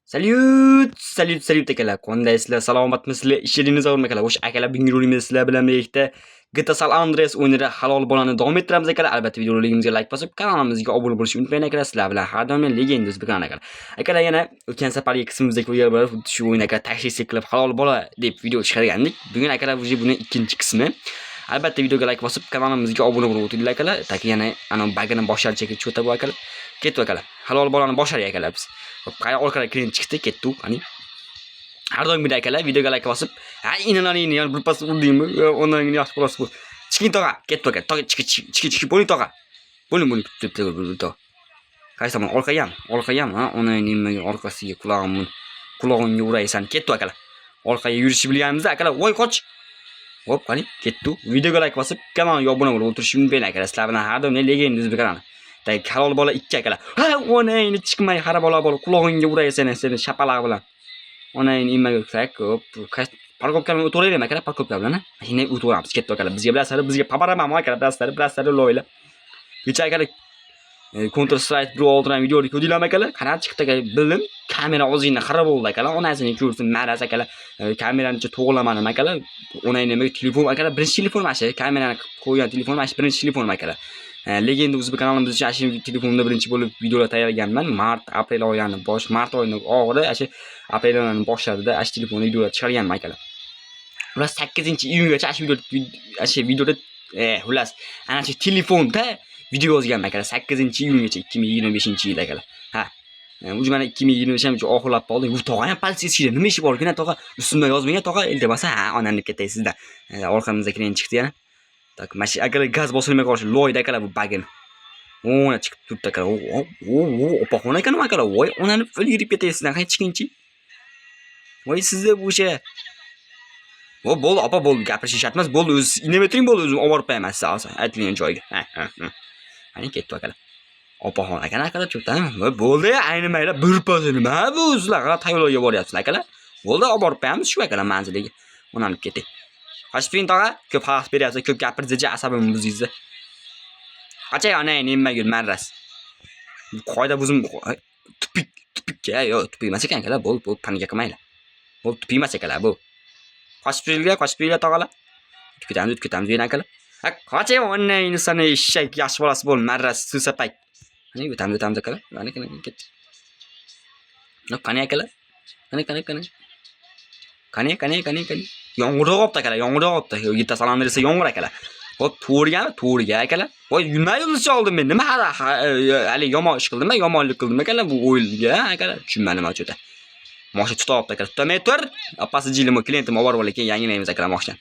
Salyut, salyut, salyut akalar. Qandaysizlar? Salomatmisizlar? Ishlaringiz zo'rmi akalar? O'sha akalar, bugungi rolimizda sizlar bilan birlikda GTA San Andreas o'yinida halol bolani davom ettiramiz akalar. Albatta, videoligimizga like bosib, kanalimizga obuna bo'lishni unutmang akalar. Sizlar bilan har doim Legend O'zbekiston akalar. Akalar, yana o'tgan safargi qismimizda ko'rgan bo'lib, xuddi shu o'yin akalar, taksi qilib halol bola deb video chiqargandik. Bugun akalar, уже buni ikkinchi qismi. Albatta, videoga like bosib, kanalimizga obuna bo'lib o'tinglar akalar. Так, yana ana bagini boshlarchaga cho'ta bu akalar. Ketdi akalar. Halol bolani boshlar akalar biz. Hop, qara, orqada klient chiqdi, ketdi. Qani. Har doimgidek akalar, videoga like bosib, ha, inanani yana bir pas urdingmi? Ondan keyin yaxshi bo'lasiz bu. Chiqing tog'a, ketdi aka. Tog'a, chiqing, chiqing, chiqing, bo'ling tog'a. Bo'ling, bo'ling, bo'ling tog'a. Qaysi tomon? Orqagami? Orqagami? Ha, onang nimaga orqasiga qulog'imni qulog'ingga uraysan. Ketdi akalar. Orqaga yurishni bilganimizda akalar, voy, qoch. Hop, qani, ketdi. Videoga like bosib, kanalga obuna bo'lib o'tirishni unutmang akalar. Sizlar bilan har doim Legend O'zbek kanali. Так, halol bola 2 akalar. Ha, onangni chiqmay, xara bola bola, qulog'ingga uray seni, seni shapaloq bilan. Onangni nimaga, так, hop, парковка bilan o'taveraylik akalar, парковка bilan, ha. Mashina o'taveramiz, ketdi akalar. Bizga bilasizlar, bizga pabarama akalar, bilasizlar, bilasizlar, loylar. Kecha akalar Counter Strike 1 oldidan videoni ko'rdinglarmi akalar? Qanaqa chiqdi akalar? Bildim. Kamera ozgina xarob bo'ldi akalar. Onasini ko'rsin, maraz akalar. Kamerani to'g'rilamadim akalar. Onang nimaga telefon akalar, birinchi telefon mana shu kamerani qo'ygan telefon mana shu birinchi telefonim akalar. Legenda O'zbek kanalimiz uchun shu telefonda birinchi bo'lib videolar tayyorlaganman. Mart, aprel oylarini bosh, mart oyining oxiri, shu aprel oyining boshlarida shu telefonda videolar chiqarganman akalar. Xullas, 8-iyungacha shu video, shu videoda, xullas, ana shu telefonda video yozganman akalar, 8-iyungacha 2025-yil akalar. Ha. Уже mana 2025 ham oxirlab qoldi. Bu tog'a ham полицейский nima ishi bor ekan tog'a? Ustimdan yozmagan tog'a, iltimos, ha, onamni ketay sizdan. Orqamizda klient chiqdi yana. Так, mana shu akalar, gaz bosilmay qolishi loyda akalar bu bagini. O'na chiqib turibdi akalar. O, o, o, opaxon ekan akalar. Voy, onani yurib ketay sizdan. Qani, chiqingchi. Voy, sizni o'sha. O, bo'ldi, opa, bo'ldi, gapirish shart emas. Bo'ldi, o'zi indamay turing, bo'ldi, o'zim olib borib qo'yaman sizni hozir aytilgan joyga. Ha, ha, ha. Qani, ketdi akalar. Opaxon ekan akalar, cho'pdan. Bo'ldi, aynimaylar, bir pas nima bu, sizlar g'alati tayyorlarga boryapsizlar akalar. Bo'ldi, olib borib qo'yamiz shu akalar manziliga. Onani ketay. Qochib turing tog'a, ko'p xalaqit beryapsiz, ko'p gapirdingiz, asabimni buzdingiz. Qachay, onang nimaga marras. Qoida buzim тупик, тупик ka, yo'q, тупик emas ekan akalar, bo'ldi, bo'ldi, паника qilmanglar. Bo'ldi, тупик emas akalar bu. Qochib turinglar, qochib turinglar tog'alar. O'tib ketamiz, o'tib ketamiz yana akalar. Ha, qochay, onangni sani eshak, yaxshi bolasi bo'l, marras, susapak. Qani, o'tamiz, o'tamiz akalar. Qani, qani, ketdik. Qani akalar? Qani, qani, qani. Qani, qani, qani, qani. Yomg'ir yog'yapti akalar, yomg'ir yog'yapti. GTA San Andreasda yomg'ir akalar. Hop, to'g'rigami? To'g'riga akalar. Voy, nima yulduzcha oldim men? Nima hali yomon ish qildim, yomonlik qildim akalar bu o'yinga, akalar. Tushunmadim cho'ta. Mashina tutyapti akalar. Tutamay tur. Opasi jilimi klientim olib borib, keyin yangilaymiz akalar mashinani.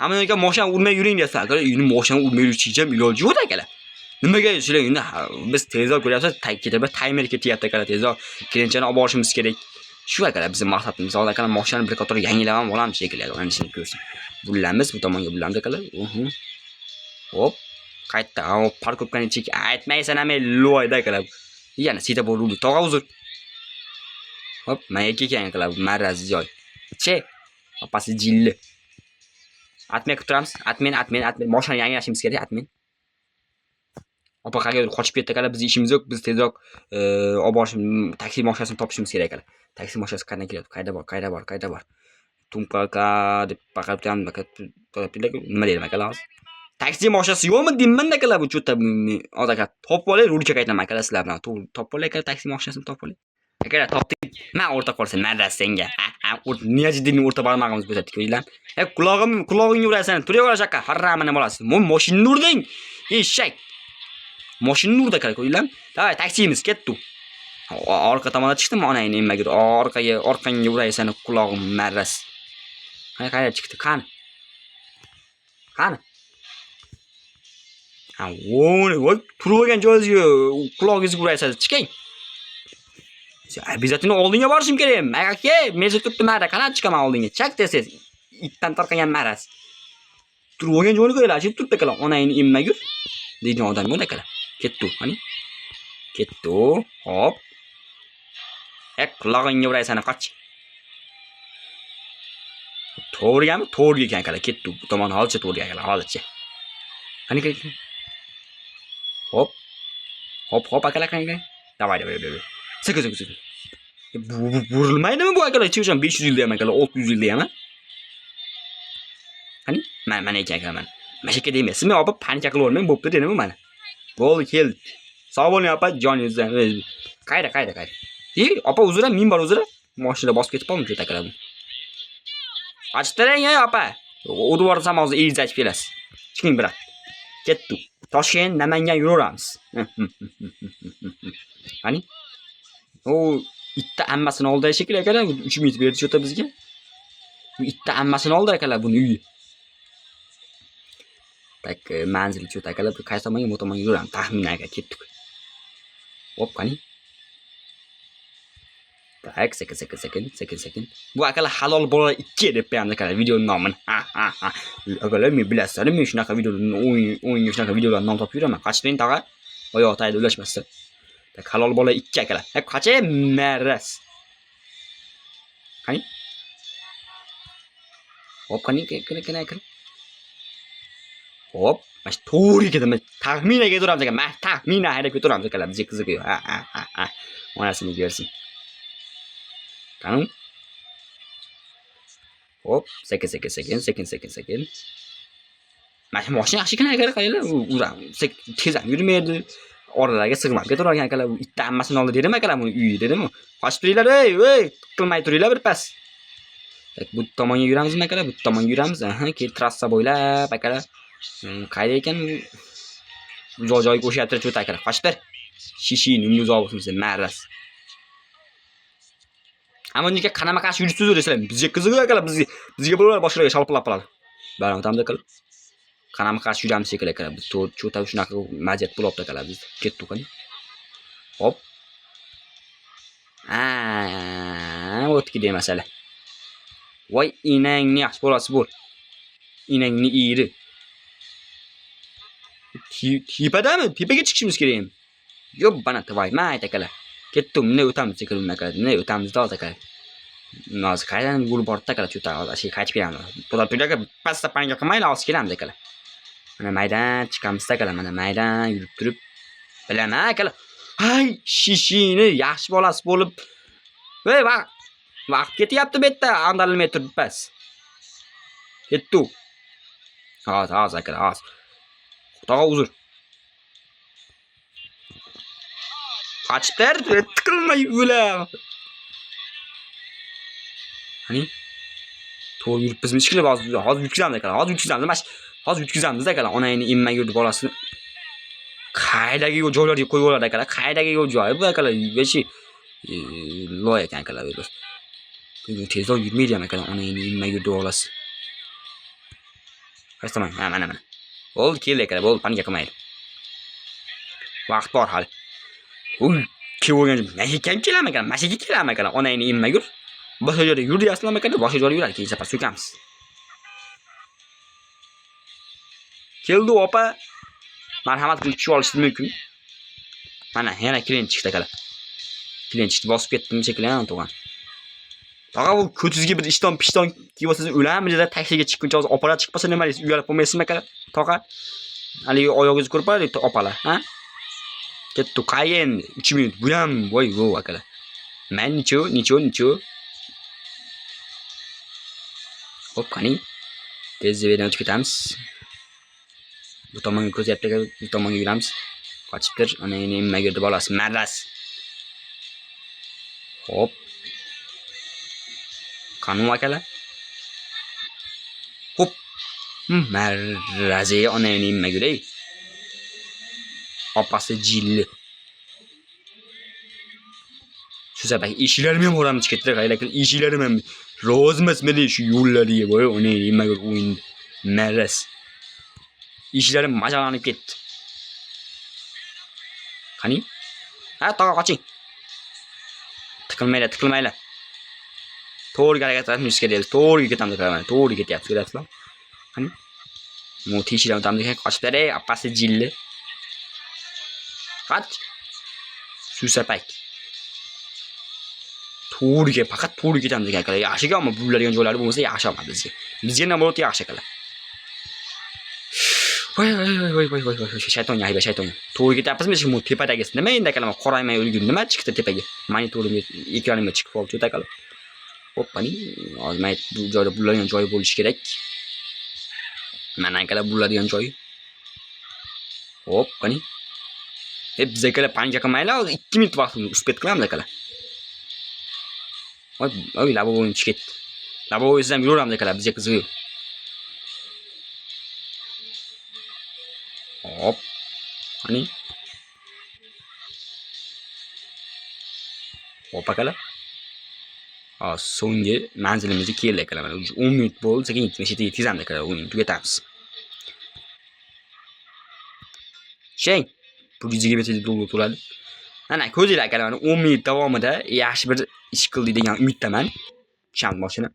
Hamma aka, mashina urmay yuring deyapsiz akalar. Uyni mashina urmay yurishga ham iloji yo'q akalar. Nimaga sizlar endi biz tezroq ko'ryapsiz, ketib taymer ketyapti akalar, tezroq klientchani olib borishimiz kerak. Shu akalar bizning maqsadimiz. Hozir akalar mashinani bir qator yangilab ham olamiz shekilli. Mana shuni ko'rsin. Bullamiz, bu tomonga bullamiz akalar. Hop. Qaytdi. Hop, парковка ni chek aytmaysan ham loyda akalar. Yana svetofor urdi. Tog'a, uzr. Hop, mana ekan akalar, maraz joy. Che. Opasi jilli. Отмен qilib turamiz. Отмен, отмен, отмен. Mashinani yangilashimiz kerak, отмен. Opa qayergadir qochib ketdi akalar, bizning ishimiz yo'q. Biz tezroq olib borishimiz, taksi mashinasini topishimiz kerak akalar. Taksi mashinasi qayerdan kelyapti? Qayerda bor? Qayerda bor? Qayerda bor? Tumpaka deb baqirib turamiz. Nima deydi akalar hozir? Taksi mashinasi yo'qmi deyman akalar, bu cho'ta hozir aka topib olay, rulga qaytaman akalar sizlar bilan. Topib olay akalar, taksi mashinasini topib olay. Akalar, topdik. Man o'rta qolsin, marras senga. Ha, ha, неожиданно o'rta barmog'imiz bo'shatdik, ko'ringlar. E, qulog'im, qulog'ingga urasan. Turaver o'sha harramini bolasi. Mashinani urding. Eshak. Mashinani urdi akalar, ko'ringlar. Давай, taksimiz ketdi. Orqa tomonda chiqdimi onangni nimaga? Orqaga, orqangga uray seni qulog'im marras. Qani, qayerga chiqdi? Qani? Qani? Ha, voy, voy, turib olgan joyingizga qulog'ingizga uraysiz, chiqing. Обязательно oldinga borishim kerak. Aka, men turibdi mara, qanaqa chiqaman oldinga? Chak desangiz, itdan tarqagan maraz. Turib olgan joyini ko'ringlar, shu turibdi akalar, onangni emmagur degan odam yo'q akalar. Ketdi, qani? Ketdi. Hop. E, qulog'ingga uray seni, qoch. To'g'rigami? To'g'ri ekan akalar, ketdi. Bu tomon hozircha to'g'ri akalar, hozircha. Qani, qani. Hop. Hop, hop akalar, qani, qani. Давай, давай, давай. Sekin, sekin, sekin. Burilmaydimi bu akalar? Hech qachon 500 yilda ham akalar, 600 yilda ham. Qani? Mana mana ekan akalar mana. Mana shu yerga demaysizmi, opa, panika qilavermang, bo'pti dedimi mana. Bo'ldi, keldik. Sog' bo'ling opa, joningizdan. Qayda, qayda, qayda. Ey, opa uzra, min bor uzra. Mashina bosib ketib qoldim shu akalar. Ochib turing ey opa. O'tib borsam hozir egiz achib kelasiz. Chiqing brat. Ketdik. Toshkent, Namangan yuraveramiz. Qani? O itta ammasini oldi shekilli akalar, 3 minut berdi shu bizga. Bu itta ammasini oldi akalar buni uyi. Так, manzil shu akalar, bu qaysi tomonga, bu tomonga yuramiz. Taxminan aka ketdik. Hop, qani? Так, sekin, sekin, sekin, sekin, sekin. Bu akalar halol bolalar 2 deb qo'yamiz akalar videoning nomini. Ha, ha, ha. Akalar, men bilasizlar, men shunaqa videolarni o'yin o'yinga shunaqa videolarni nom topib yuraman. Qochib tog'a. Oyoq tagida ulashmasdan. Так, halol bola 2 akalar. Ha, qachay maraz. Qani? Hop, qani, qani, qani, qani. Hop, mana shu to'g'ri ketamiz. Taxminan ketaveramiz aka. Mana taxminan haydab ketaveramiz akalar. Bizga qiziq yo'q. Ha, ha, ha, ha. Onasini ko'rsin. Qani? Hop, sekin, sekin, sekin, sekin, sekin, sekin. Mana shu mashina yaxshi ekan akalar, qaranglar. U tez ham yurmaydi. Oralarga sig'mab ketavergan akalar. Bu itta ammasini oldi dedim akalar, buni uyi dedim. Qochib turinglar, ey, ey, qilmay turinglar bir pas. Так, bu tomonga yuramizmi akalar? Bu tomonga yuramiz. Aha, keyin trassa bo'ylab akalar. Qayda ekan? Uzoq joyga o'xshayapti cho'ta akalar. Qochib tur. Shishini umri uzoq bo'lsin sen, maraz. Ammo unga qanama qarshi yuribsiz desizlar. Bizga qiziq akalar, bizga bo'lar boshqalarga shalpillab qoladi. Baribir o'tamiz akalar. Qanama qarshi yuramiz shekilli akalar. Biz cho'ta shunaqa vaziyat bo'lyapti akalar biz. Ketdik qani. Hop. Ha, o'tki masala. Voy enangni yaxshi bolasi bo'l. Enangni eri. Tepadami? Tepaga chiqishimiz kerak endi. Yo'q, bana твою мать akalar. Ketdim, bunday o'tamiz sekin akalar. Bunday o'tamiz da akalar. Hozir qayerdan yo'l bordi akalar, cho'ta hozir qaytib kelamiz. To'xtab turing aka, pastda panika qilmanglar, hozir kelamiz akalar. Mana maydan chiqamiz akalar, mana maydan yurib turib bilaman akalar. Hay, shishini yaxshi bolasi bo'lib. Voy, vaqt vaqt ketyapti bu yerda, ag'darilmay turibmiz. Ketdi. Hozir, hozir akalar, hozir. Tog'a uzr. Qochib tiqilmay o'lam. Qani? To'g'ri yuribmizmi? Ishqilib hozir hozir yutkazamiz akalar. Hozir yutkazamiz. Mana hozir yutkazamiz akalar. Onangni emmay yurdi bolasini. Qaydagi joylarga qo'yib yuboradi akalar. Qaydagi joyi bu akalar. Вообще loy ekan akalar. Tezroq yurmaydi ham akalar. Onangni emmay yurdi bolasi. Qaysi tomon? Ha, mana mana. Bo'ldi, keldi akalar, bo'ldi, panika qilmaydi. Vaqt bor hali. Uy, kelib mana shu yerga keladimi akalar? Mana shu yerga keladimi akalar? Onangni emmagur. Boshqa joyda yur deyapsizlarmi akalar? Boshqa joyda yuradi, keyin safar so'kamiz. Keldi opa. Marhamat qilib tushib olishingiz mumkin. Mana yana klient chiqdi akalar. Klient chiqdi, bosib ketdim shekilli, tug'an. Tog'a bu ko'tingizga bir ishton pishton kiyib olsangiz o'lammi dedi, taksiga chiqquncha hozir opalar chiqib qolsa nima deysiz? Uyalib qolmaysizmi akalar? Tog'a. Haligi oyog'ingizni ko'rib qoladi opalar, ha? Ketdi, qayerga endi? 3 minut. Bu ham voy vo akalar. Man nicho, nicho, nicho. Hop, qani. Tez yerdan o'tib ketamiz. Bu tomonga ko'zyapti aka, bu tomonga yuramiz. Qochibdir, ana endi nimaga bolasi, maraz. Hop. Qani akalar? Hop. Marrazi onangni nimaga ey. Opasi jilli. Shu sabab eshiklarim ham o'ramchi ketdi, lekin eshiklarim ham rozi emasman shu yo'llariga voy onangni nimaga o'yin maraz. Eshiklarim majalanib ketdi. Qani? Ha, tog'a qoching. Tiqilmanglar, tiqilmanglar. To'g'ri harakatlanishimiz kerak. To'g'ri ketamiz, mana to'g'ri ketyapmiz, ko'ryapsizlar? Qani? Bu teshikdan o'tamiz ekan, qochib beray, opasi jilli. Qoch. Susapak. To'g'riga, faqat to'g'ri ketamiz ekan akalar. Yaxshi ammo buriladigan joylari bo'lmasa yaxshi ammo bizga. Bizga наоборот yaxshi akalar. Voy voy voy voy voy voy, shaytonga hayba, shaytonga. To'g'ri ketyapmizmi? Shu tepadagisi nima endi, akalar? Qoraymay o'lgum nima chiqdi tepaga? Monitorimga, ekranimga chiqib qoldi, akalar. Hoppani, hozir mana bu joyda buriladigan joyi bo'lishi kerak. Mana, akalar, buriladigan joyi. Hop, qani. E, biz, akalar, паника qilmanglar, hozir 2 minut vaqtimiz, успеть qilamiz, akalar. Voy, voy, лобовой chiqib ketdi. Лобовой izidan yuraveramiz, akalar, bizga qizig'i yo'q. Hop. Qani. Hop, akalar. Hozir so'nggi manzilimizga keldik, akalar. Mana 10 minut bo'ldi, sekin 77 ga yetkazamiz, akalar, o'yinni tugatamiz. Sheng. 127 dollar to'ladi. Mana ko'zinglar, akalar, mana 10 minut davomida yaxshi bir ish qildik degan umiddaman. Tushamiz mashina.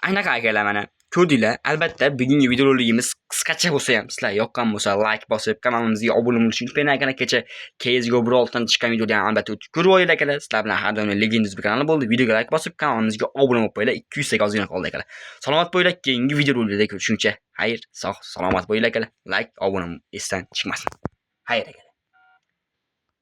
Anaqa, akalar, mana ko'rdinglar. Albatta, bugungi videorolikimiz qisqacha bo'lsa ham sizlar yoqqan bo'lsa, like bosib, kanalimizga obuna bo'lishni unutmanglar, akalar. Kecha CS:GO Brawl'dan chiqqan videoni ham albatta o'tib ko'rib olinglar, akalar. Sizlar bilan har doim Legend kanali bo'ldi. Videoga like bosib, kanalimizga obuna bo'lib qo'yinglar. 200 taga ozgina qoldi, akalar. Salomat bo'linglar. Keyingi videorolikda ko'rishguncha xayr, sog' salomat bo'linglar, akalar. Like, obuna esdan chiqmasin. Xayr, akalar.